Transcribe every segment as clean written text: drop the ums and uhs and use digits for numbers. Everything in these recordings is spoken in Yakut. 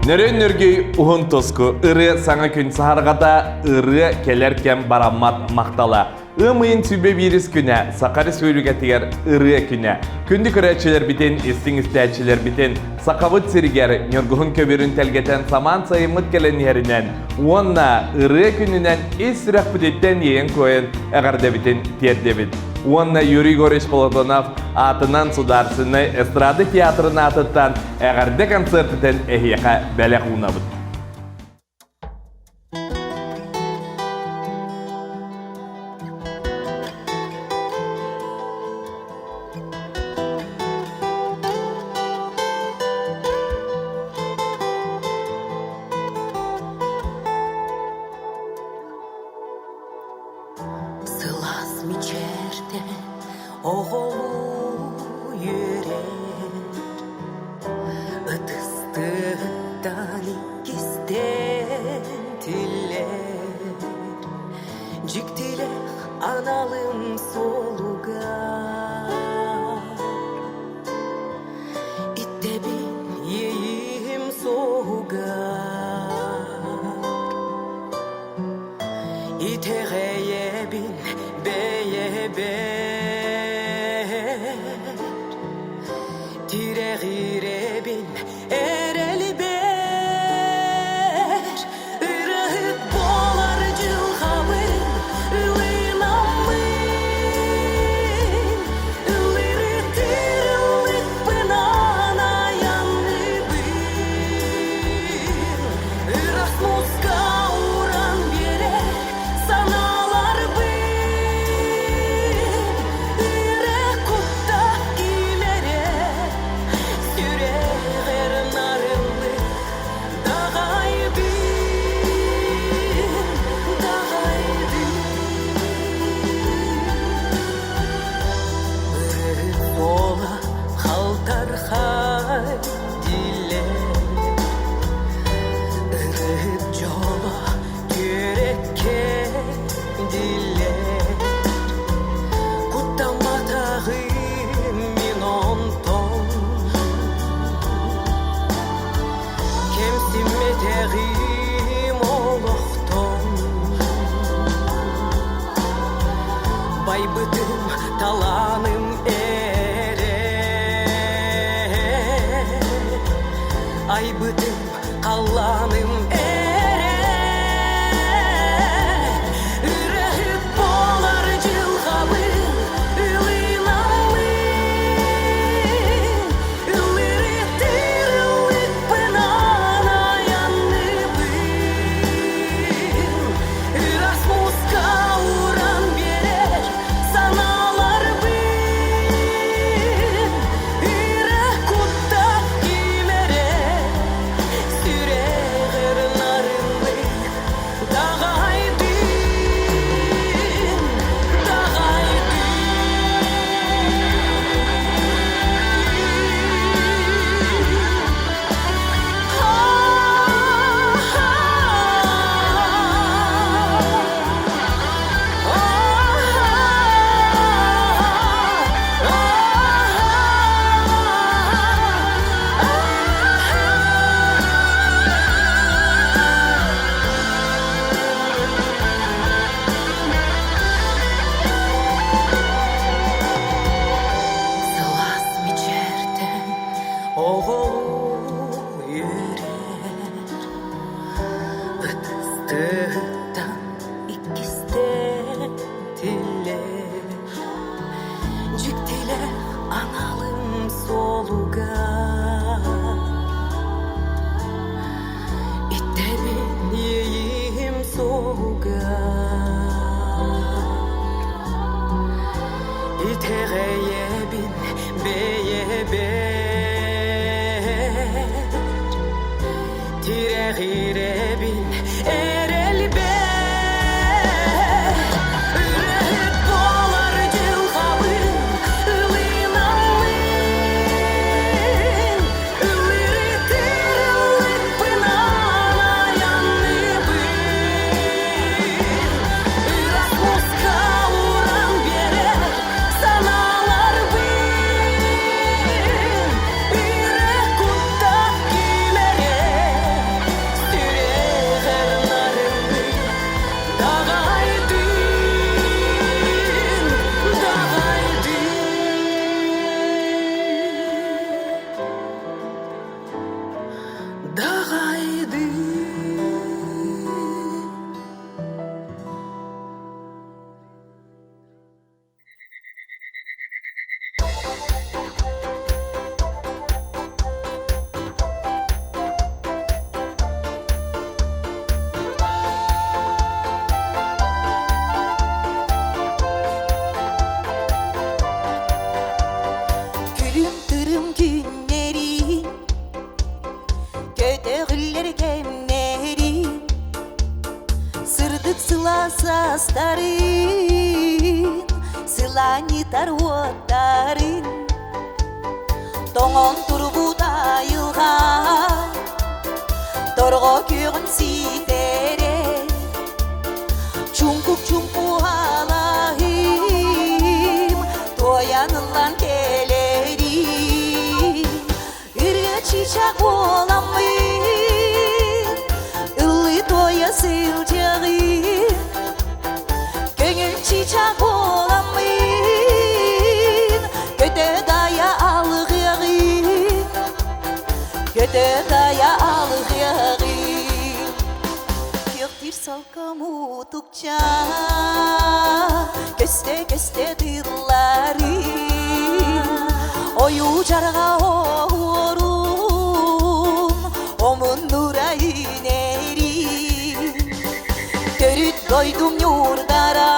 Нөрүөн нөргүй уһун туску ырыа саҥа күн саһарҕата ырыа кэлэр кэм бараммат махтала. Ыам ыйын сүбэ биирис күнэ Саха Республикатыгар ырыа күнэ. Күндү көрөөччүлэрбитин, истиҥ истээччилэрбитин Сахабыт сиригэр Ньургуһун көбүөрүн тэлгэтэн самаан сайыммыт кэлэн иһэринэн уонна ырыа күнүнэн ис сүрэхпититтэн иэйэн-куойан эҕэрдэбитин тиэрдэбит. Уонна Юрий Егорович Платонов аатынан Судаарственнай эстрада театрын аатыттан эҕэрдэ концертытын эһиэхэ бэлэх уунабыт. Сылаас мичээртэн оҕолуу үөрэр, Ытыстыттан иккистээн тиллэр, Дьиктилээх аналым суолугар Итэбин иэйиим суоһугар Итэҕэйэбин бэйэбэр, тирэҕирэбин эрэлбэр, ырыаһыт буолар дьылҕабын ылынаммын, ыллырытыр ыллыкпынан айанныыбын. Ыраас мууска ууран биэрэр санааларбын Үөрэ кутта киимэрэ сүрэҕэр нарыллык Даҕайбын, даҕайбын Ырыһыт суола халтархай дилэр Ырыһыт дьоло түөрэккэ дилэр Куттамматаҕым мин онтон Кэмсиммэтэҕим олохтон Байбытым талааным эрэ Айбытым халлааным эрэ Үрэһит буолар дьылҕабын ылынаммын Ыллырыттыр ыллыкпынан айанныыбын Ыраас мууска ууран биэрэр санааларбын Ыра кутта кимэрэ сүрэҕэр нарыннык даҕайдын, даҕайдын. Сылаас мичээртэн оҕолуу үөрэр Ытыстыттан иккистээн тиллэр Дьиктилээх аналым суолугар Итэбин иэйиим суоһугар Итэҕэйэбин бэйэбэр. алаастарын, сылаанньытар уоттарын. Тоҥон турбут айылҕа, торҕо күөҕүн ситэрэ. Чуҥкук чуҥку алаһым, туойан ыллан кэлэрим. Ырыа чыычаах буоламмын, ыллыы туойа сылдьаҕын. Көҥүл чыычаах буоламмын, көтө дайа алҕыаҕын. Көтө дайа алҕыаҕын. Күөхтүүр солко мутукча, көстө-көстө тылларын, ойуу жарга оһуорун, омуннура үүнэрин. Төрүт дойдум ньуурдара,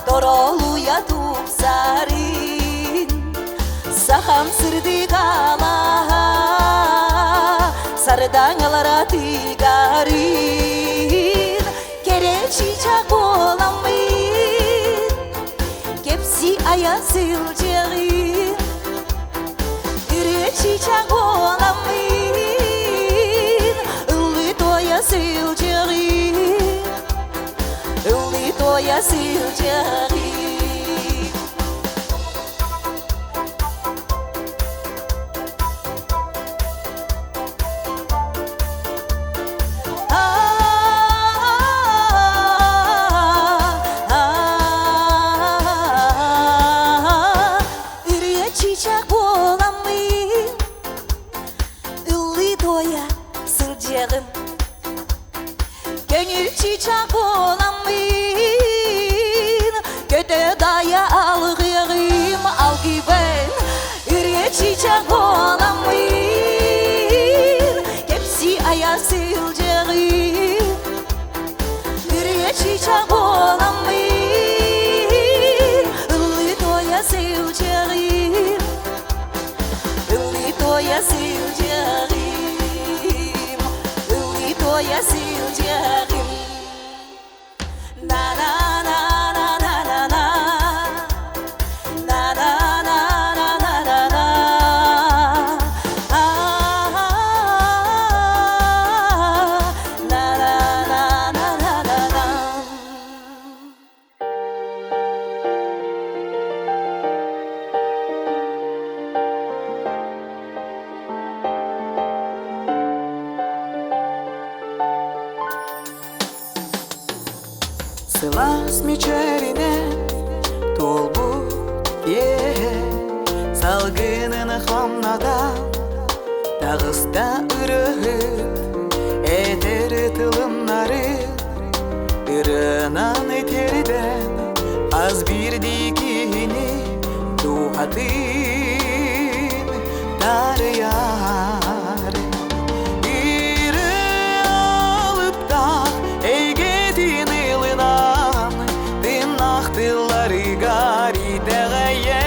торолуйа тупсарын, сахам сырдык алаһа, сардаҥалара тыгарын. Кэрэ чыычаах буоламмын, кэпси айа сылдьаҕын. Ырыа чыычаах буоламмын, ыллыы туойа сылдьаҕын. Ыллыы туойа сылдьаҕын. Ырыа чыычаах буоламмын, ыллыы туойа сылдьыаҕым. Көҥүл чыычаах буоламмын, көтө дайа алҕыаҕым алгыйбын. Ырыа чыычаах буоламмын, кэпсии айа сылдьыаҕым. Ырыа чыычаах буоламмын, ыллыы туойа сылдьыаҕым. Ыллыы туойа сылдьыаҕым, ыллыы туойа сылдьыаҕым. На-на-на-на-на-на-на, на-на-на-на-на-на-на, на-на-на-на-на-на-на. Сылаас мичээринэн туолбут киэһэ салгынын хамната таҕыста ырыһыт этэр тылымнары ырыанан тиэрдэн хас биирдии киһини дууһатын таарыйар Ырыалыптаах эйгэтин ылынан тыыннаах тылларыгар итэҕэйэн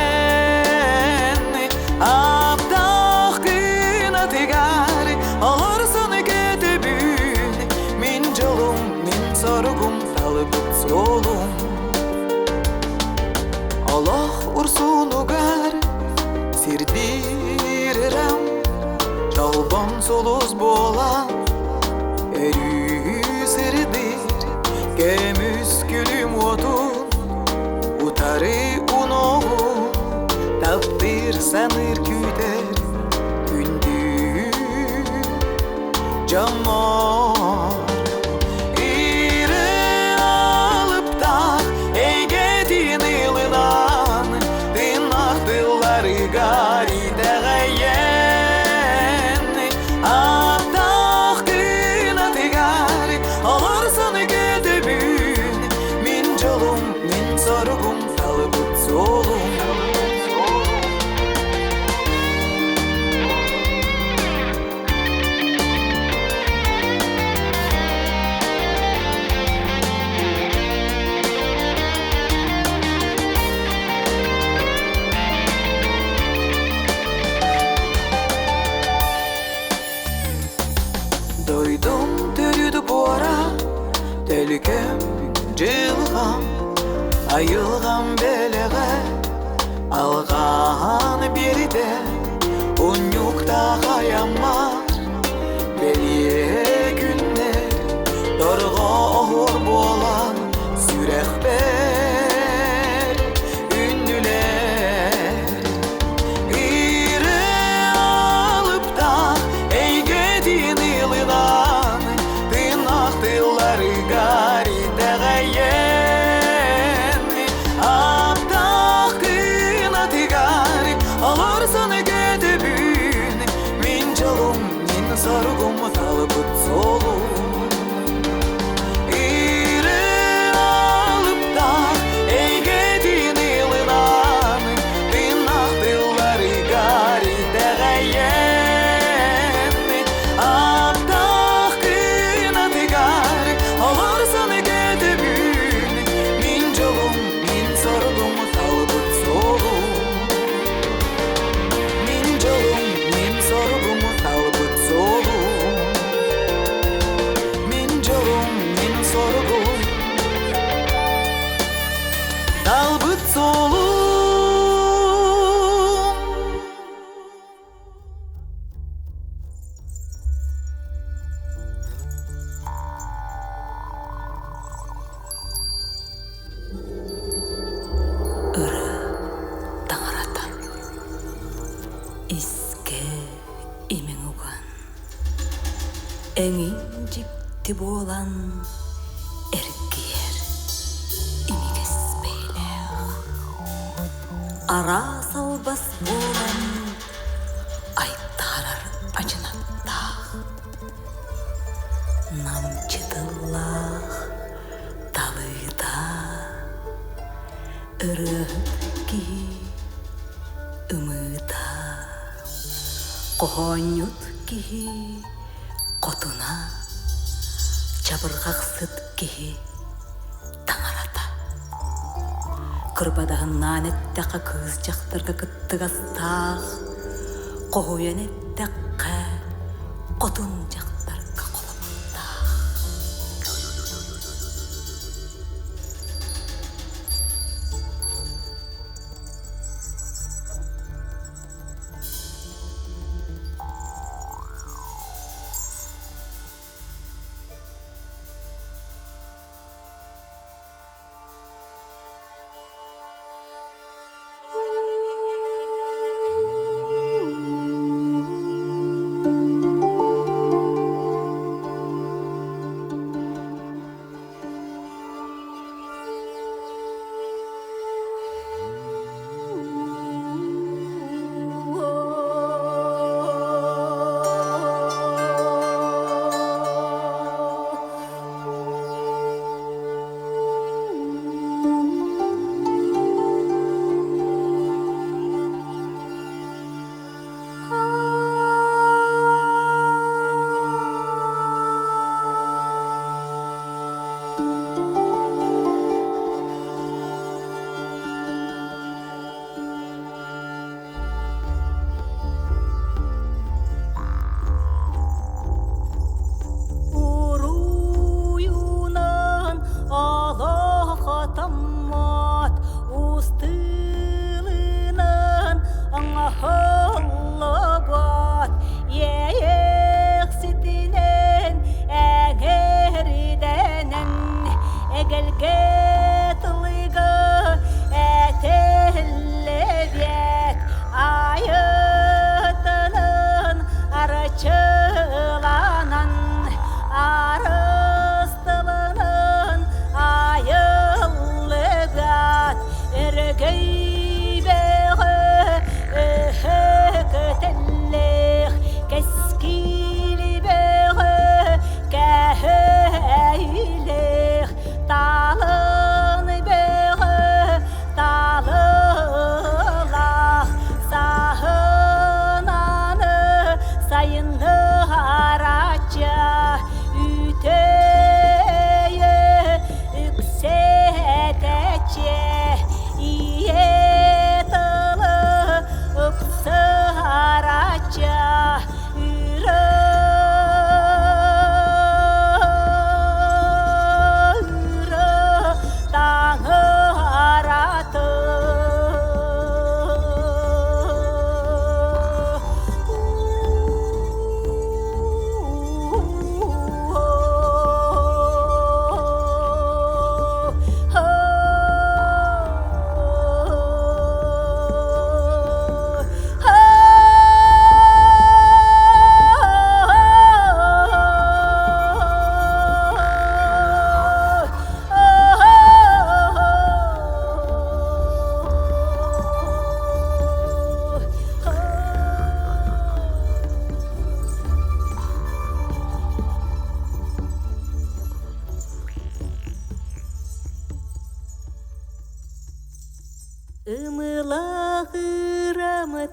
аптаах кынатыгар олорсон көтөбүн мин дьолум мин соругум талбыт суолум олох урсунугар сирдиир ырам чолбон сулус буолан өрүү сырдыыр көмүс күлүм уотун утары уноҕун таптыыр саныыр күүтэр күндү дьоммор Ырыалыптаах эйгэтин ылынан тыыннаах тылларыгар итэҕэйэн аптаах кынатыгар олорсон көтөбүн мин дьолум мин соругум талбыт суолум. Дьылҕам, айылҕам бэлэҕэ Алҕаан биэрдэ Унньуктаах айаммар Бэлиэ күннэр Торҕо оһуор буолан Сүрэхпэр үннүлэр Ире алыптаах эйгэтин ылынан Тыыннаах тылларыгар итэҕэйэн Аптаах кынатыгар олорсон көтөбүн Мин дьолум, мин соругум талбыт суолум Ире алыптаах эйгэтин ылынан Тыыннаах тылларыгар итэҕэйэн Аптаах кынатыгар олорсон көтөбүн Мин дьолум, мин соругум талбыт суолум Мин дьолум, мин соругум талбыт суолум Мин дьолум, мин соругум талбыт суолум. Ыры таҥарата Искэ имиҥ уган Эҥин дьикти буолан эргийэр имигэс бэйэлээх Араас албас буолан айтаарар адьынаттаах Намчы тыллаах талыыта ырыаһыт киһи ымыыта Хоһоонньут киһи хотуна чабырҕахсыт киһи таҥарата Кырбадаһыннаан эттэххэ кыыс дьахтарга кыттыгастаах, хоһуйан эттэххэ хотун дьахтарга холобурдаах.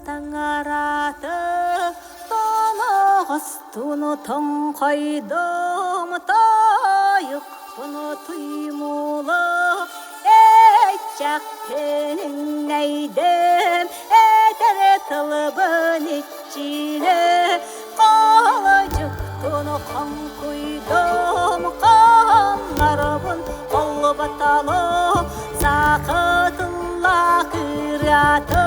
таҥарата тоноҕостуну тоҥхойдум тойукпуну туймуулу эчэхпиннэйдим этэр тылбын иччилэ Холодьуктуну хоҥкуйдум хоннорбун холлубаталу саахытыллаах ырыаты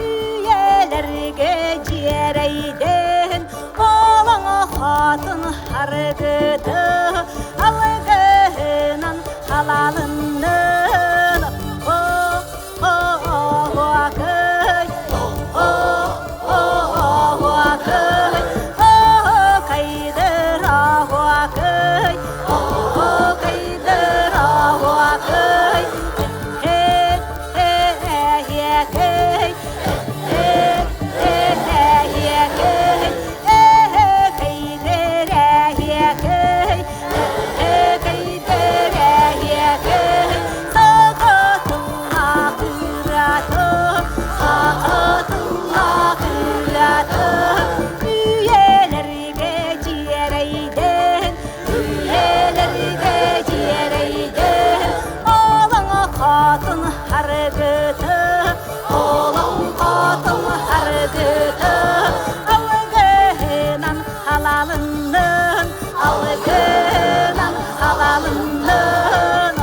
үйэлэргэ дьиэрэйдин олоҥхотун харгыты алгыһынан халалыннын Халалыннын, алгынан халалыннын,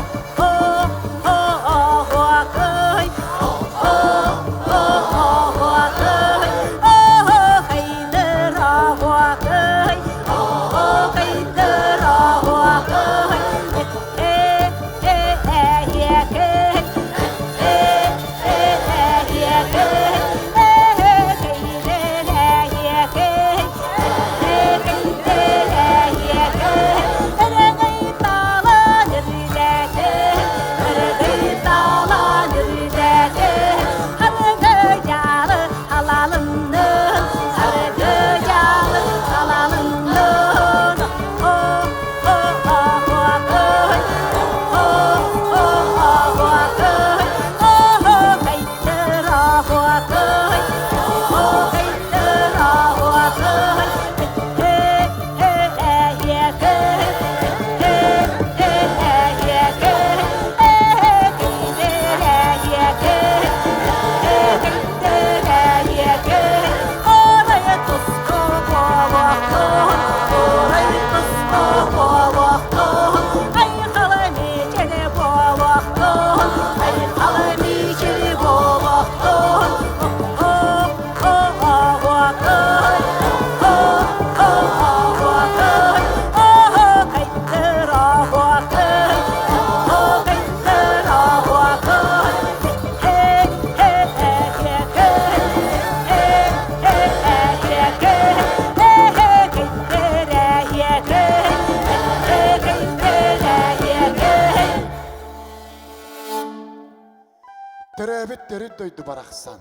Төрөөбүт төрүт дойду барахсан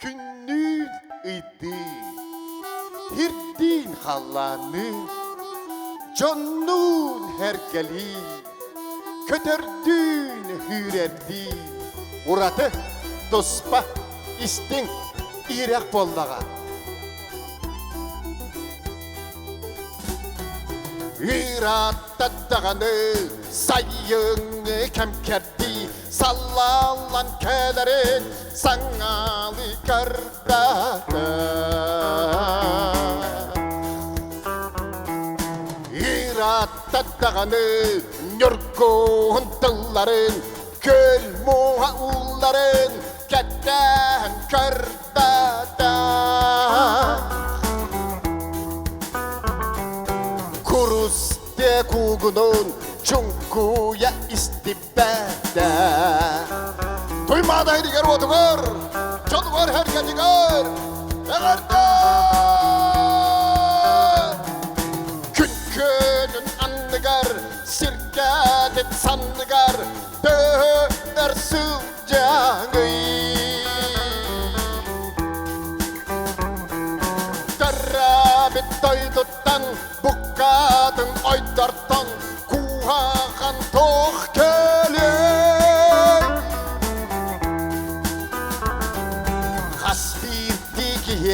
күннүүн ыйдыы, Ирдиин халлаанныы, дьоннуун эргэлии, көтөрдүүн үүрэрдии ураты туспа истиҥ иирэх буоллаҕа. Ырааттадаҕаны сайыҥҥы кэм кэрдии саллааллан кэлэрин саҥалыы көрбөтө. Ырааттадаҕаны ньургуһун тылларын, күл муоһа уулларын кэтээн көрбөтө. Курус куугунун чуҥкуйа истибэтэ. Туймаада иһигэр уотугар, дьонугар эргэтигэр эҕэрдэ! Күн күөнүн анныгар, сиргээдит санныгар төһөр сылдьаҥый. Төрөөбүт дойдуттан буккатын ойдортон куһаҕан туох кэлиэй? Хас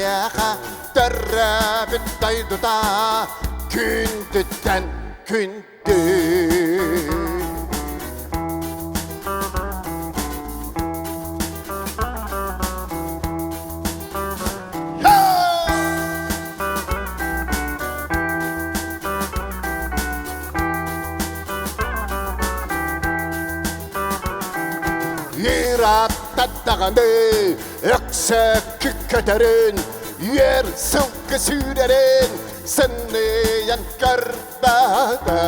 киһиэхэ төрөөбүт дойдута күндүттэн күндү. Ырааттадаҕаны өксөккү көтөрүн, үөр сылгы сүүрэрин сынныйан көрбөтө.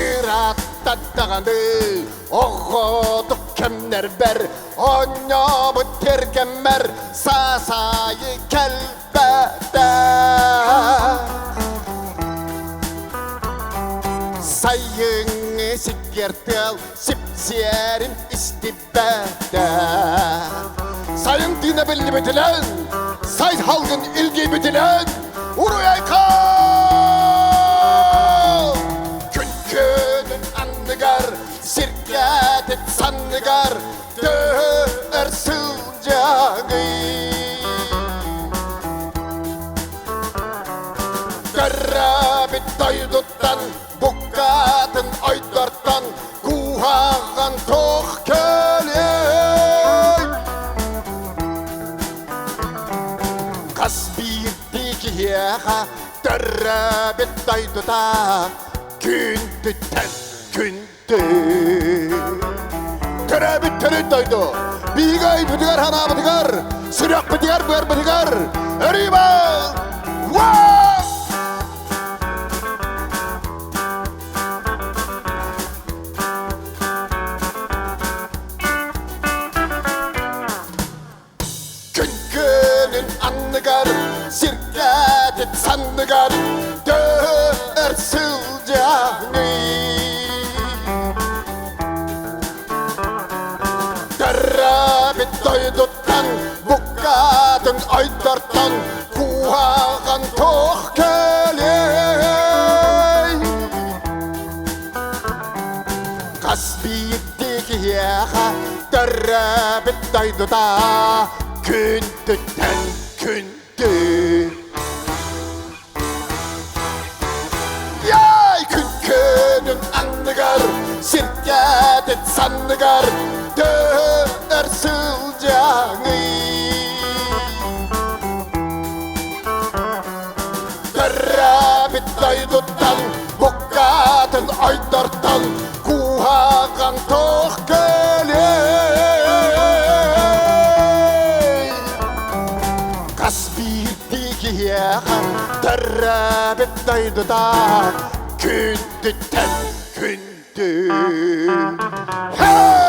Ырааттадаҕаны оҕотук кэмнэрбэр оонньообут тиргэммэр саас аайы кэлбэтэ. Сайыҥҥы сиккиэр тыал сипсиэрин истибэтэ. Сайын тыына биллибитинэн, сай халгын илгийбитинэн, уруй-айхал! Күн күөнүн анныгар, сиргэтит санныгар төһөр сылдьаҥый. Төрөөбүт дойдуттан, буккатын ойдортон, куһаҕан туох кэлиэй? Хас биирдии киһиэхэ төрөөбүт дойдута күндүттэн күндү. Төрөөбүт төрүт дойду биһиги өйбүтүгэр ханаабытыгар, сүрэхпитигэр быарбытыгар өрүү баар! Күн күөнүн анныгар, сиргэтит санныгар төһөр сылдьаҥый. Төрөөбүт дойдуттан, буккатын ойдортон, куһаҕан туох кэлиэй? Хас биирдии киһиэхэ төрөөбүт дойдута күндүттэн күндү. Яй күн күнүн анныгар, сиргэтит санныгар төһөр сылдьаҥый. Төрөөбүт дойдуттан, буккатын ойдортон, куһаҕан туох кэлиэй? Хас биирдии киһиэхэ төрөөбүт дойдута күндүттэн күндү. Hey!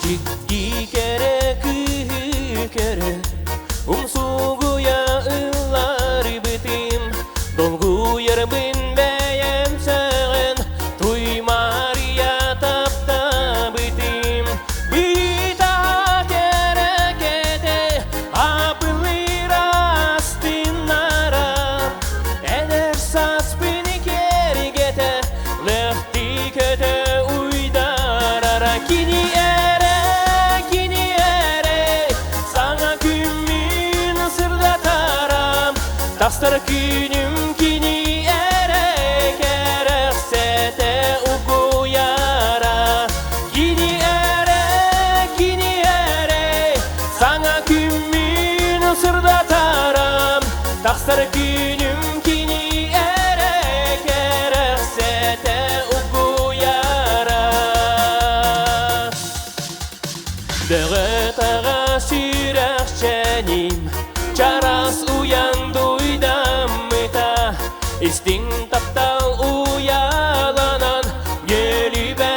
Дьикти кэрэ кыыһы көрө, умсугуйа ылларбытым, долгуйарбын бэйэм сөҕөн, туймаарыйа таптаабытым. Быта кэрэ кэтэ, абылыыр астыннара, эдэр сааспын кэргэтэ, лэхти көтө уйдарара. Кини эрэ, кини эрэ, саҥа күммүн сырдатарам, тахсар күнүм кини эрэ, кэрэхсэтэ угуйара. Кини эрэ, кини эрэ, саҥа күммүн сырдатарам, тахсар күнүм кини эрэ, кэрэхсэтэ угуйара. Бөҕө-таҕа сүрэхчэним, чараас уйан дуйдаммыта, истиҥ таптал уйаланан, гөлүбэ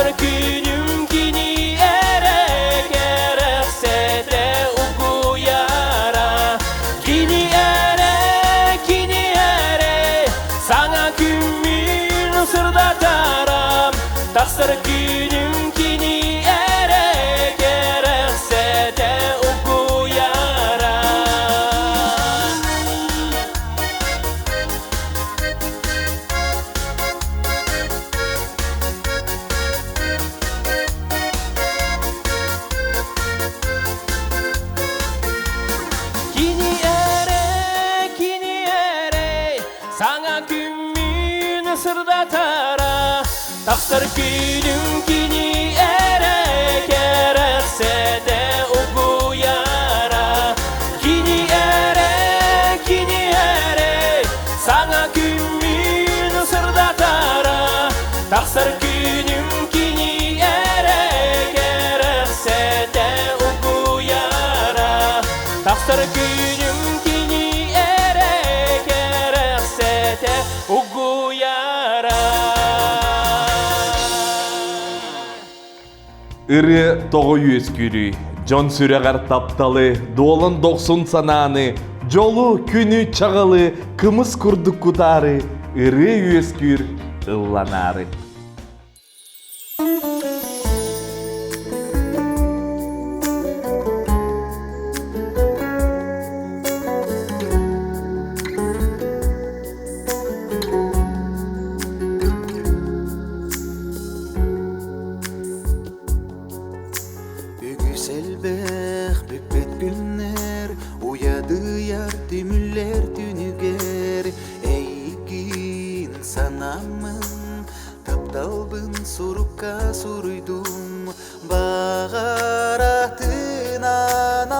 Тахсар күнүм кини эрэ кэрэхсэтэ угуйара. Кини эрэ, кини эрэ саҥа күммүн сырдатара. Тахсар күнүм кини эрэ кэрэхсэтэ угуйара. Кини эрэ, кини эрэ саҥа күммүн сырдатара. Тахсар күнүм кини эрэ кэрэхсэтэ угуйара. Кини эрэ, кини эрэ саҥа күммүн сырдатара. Тахсар күнүм кини эрэ кэрэхсэтэ угуйара. Тахсар күнүм кини эрэ кэрэхсэтэ угуйара. Ырыа тоҕо үөскүүрүй? Дьон сүрэҕэр тапталы, дуолан дохсун санааны, дьолу, күнү, чаҕылы кымыс курдук кутаары, ырыа үөскүүр ылланаары. Үгүс элбэх бүппэт күннэр уйадыйар түмүллэр түнүгэр эйигин санаммын тапталбын сурукка суруйдум баҕаратынан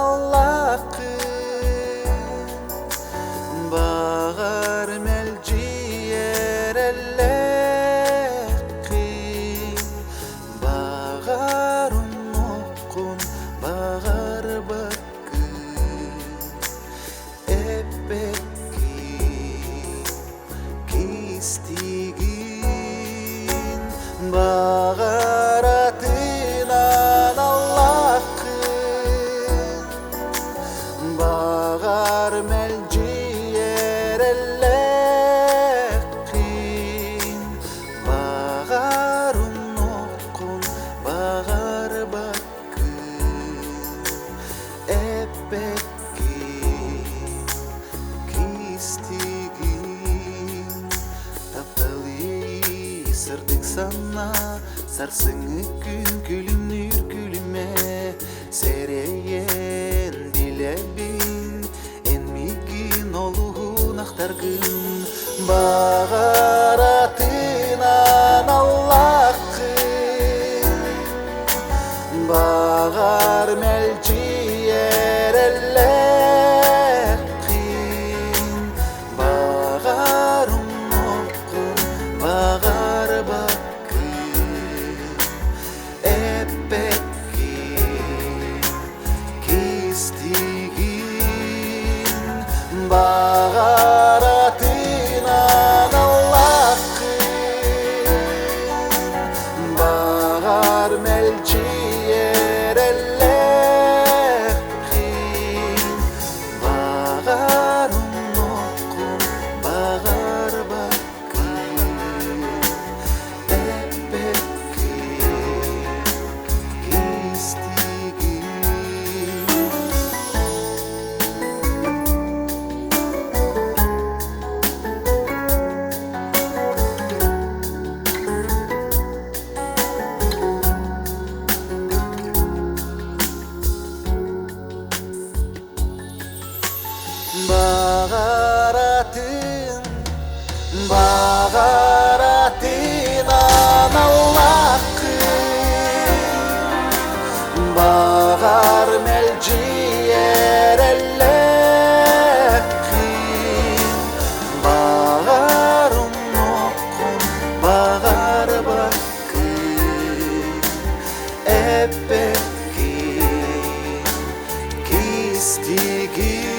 аллааххын баҕар мэлдьи эрэллээххин Баҕар умнуоххун баҕарбаккын эппэккин кистиигин баҕар атынан аллаххын баҕар мэлдьи эрэллээххин Баҕар умнуоххун баҕарбаккын эппэккин кистиигин таптал иэйии сырдык санаа сарсыҥҥы күн күлүмнүүр күлүмэ сэрэйэн билэбин Эн миигин олуһун ахтаргын баҕаратынан аллаххын баҕар мэлдьи эрэллээххин баҕар умнуоххун баҕарбаккын эппэккин кистигин баҕаратынан аллаххын баҕар мэлдьи эрэллээххин баҕар умнуоххун баҕарбаккын эппэккин Баҕаратын, баҕаратын аналлааххын, баҕар мэлдьи эрэллээххин, баҕар умнуоххун, баҕарбаккын, эппэккин кистигин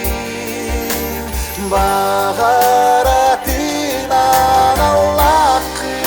баҕаратынан аллаххын.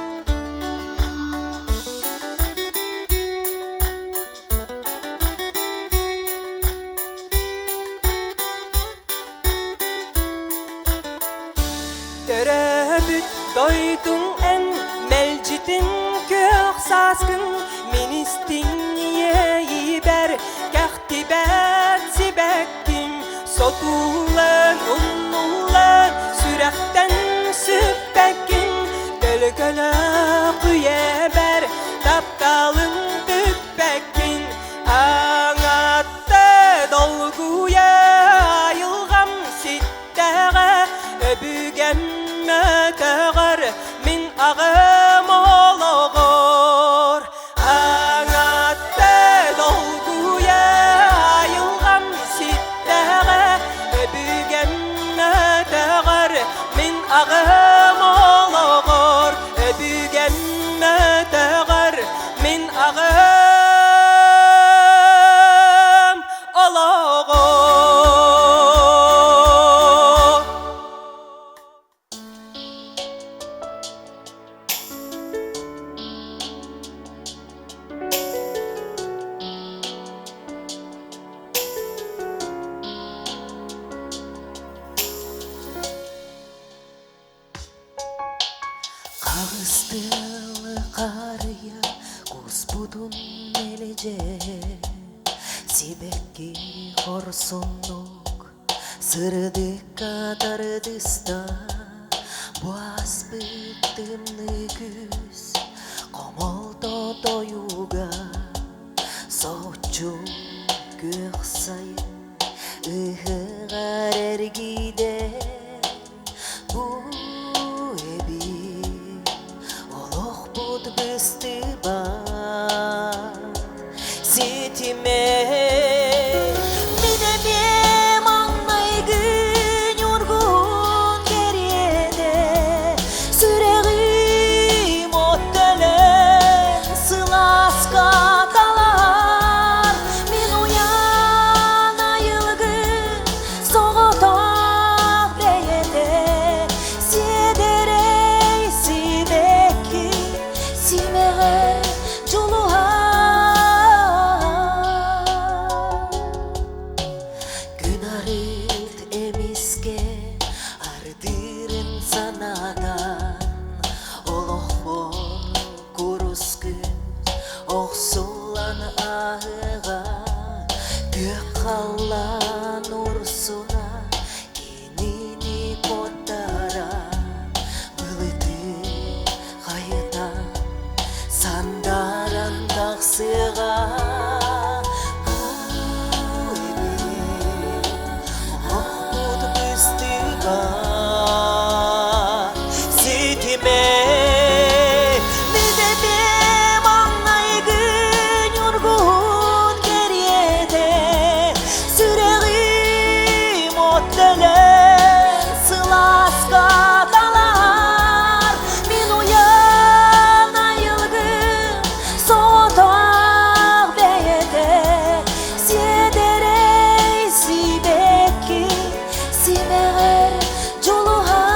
Төрөөбүт дойдуҥ эн мэлдьитин күөх сааскын мин истиҥ иэйиибэр кэхтибэт сибэкким сотуулан умнуллан сүрэхтэн сүппэккин төлкөлөөх үйэбэр тапталын бүппэккин аҥатта долгуйа айылҕам ситтэҕэ өбүгэм мөтөҕөр мин аҕам олоҕор аҥатта долгуйа айылҕам ситтэҕэ өбүгэм мөтөҕөр мин аҕам олоҕор өбүгэм мөтөҕөр мин аҕам олоҕор. Хаҕыстыалы харыйа куспутун мэлдьэ Сибэкки хорсуннук сырдыкка тардыста Бу ааспыт тымныы күүс хомолто тойуга Соһуччу күөх сайын ыһыҕар эргийдэ Бу эбит олохпут быстыбат ситимэ. Мин эмиэ маҥнайгы ньургун кэриэтэ сүрэҕим от төлөн сылааска талар мин уйан айылгым соҕотох бэйэтэ сиэдэрэй сибэкки симэҕэр дьулуһар Күн арыт эмискэ ардыырын санаатан олохпор курус күн охсуллан ааһыаҕа күөх халлаан урсуна кинини куоттара былыты хайытан сандааран тахсыаҕа бу эбит олохпут быстыга ситимэ Мин маҥнайгы ньургуһун кэриэтэ сүрэҕим от төлөн сылааска талаһар мин уйан айылгым соҕотох бэйэтэ сиэдэрэй сибэкки симэҕэр дьулуһар.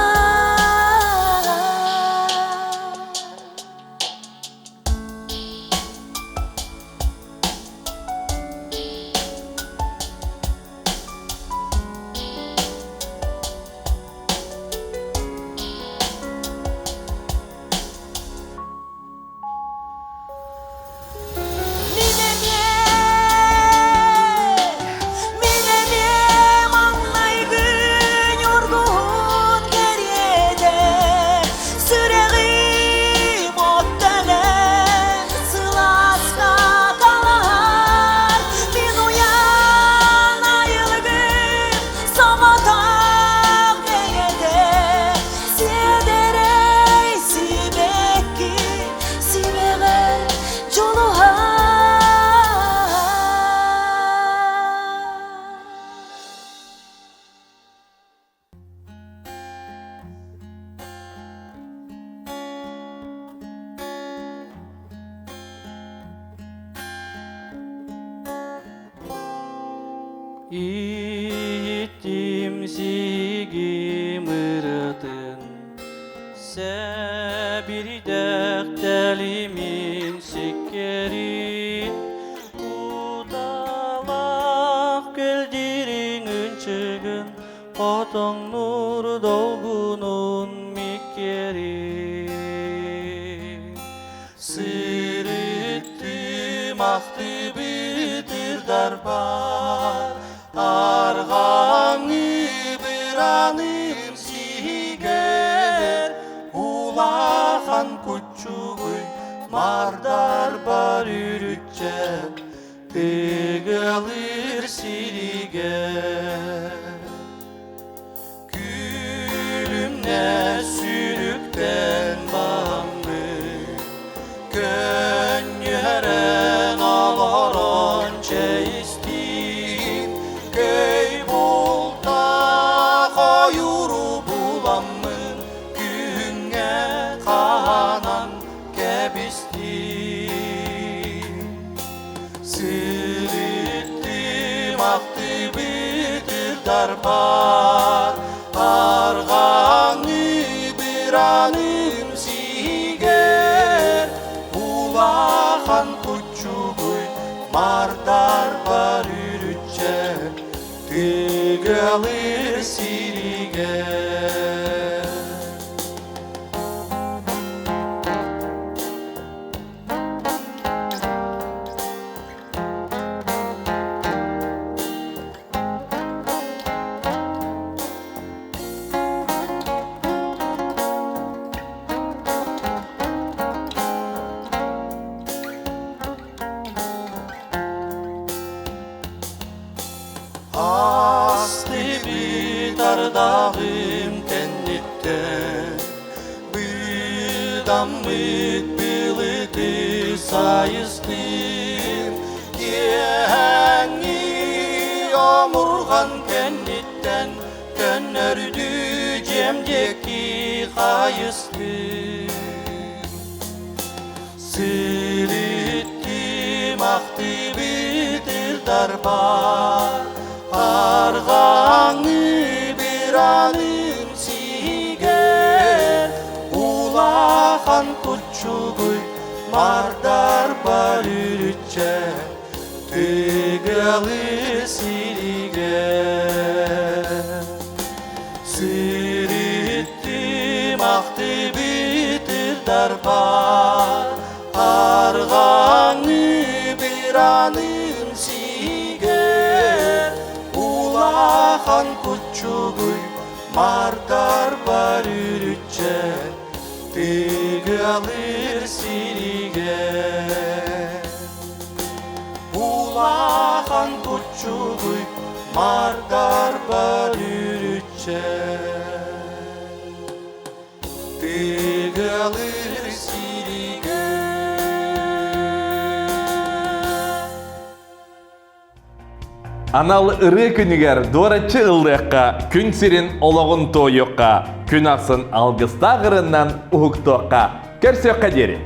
Мин эмиэ, мин эмиэ маҥнайгы ньургуһун кэриэтэ сүрэҕим от төлөн сылааска талаһар мин уйан айылгым соҕотох бэйэтэ сиэдэрэй сибэкки симэҕэр дьулуһар. Ииттим сигим ырытын, Сэбирдэх тэлимин сиккэрин, Куталаах көлдьириҥ ынчыгын, Хотоҥнуур долгунун. ырдарбар Арҕаҥы быраным сиһигэр Улахан куччугуй мардарбар үрүччэ Тыгылыр сиригэр Күлүмнэ сүрүктэн баҥмыт, Көнньүөрэн олорон чэйистиим, Көй бултаах ойууру буламмын, Күһүҥҥэ хаанан кэбистим. Сырыттым ахтыбыт ырдарбар, Арҕаҥы быраным сиигэр, Улахан куччугуй мардарбар үрүччэ, Тыгылыр сиригэр. Астыбыт ардаҕым кэнниттэн Быдаммыт былыты сайыстым Киэһэҥҥи омурҕан кэнниттэн Көннөрдү дьиэм диэки хайыстым Сириттим ахтыбыт ырдарбар, Арҕаҥы бираным сиигэр, Улахан куччугуй мардарбар үрүччэ, Тыгылыр сиригэр. Сириттим ахтыбыт ырдарбар, Арҕаҥы бираным сиигэр, Улахан куччугуй мардарбар үрүччэ, Тыгылыр сиригэр. Улахан куччугуй мардарбар үрүччэ, Тыгылыр сиригэр. Анал ырыа күнүгэр дуораччы ыллыахха, күн сирин олоҕун туойуохха, күн ахсын алгыстаах ырыннан уһуктуохха. Көрсүөххэ диэри!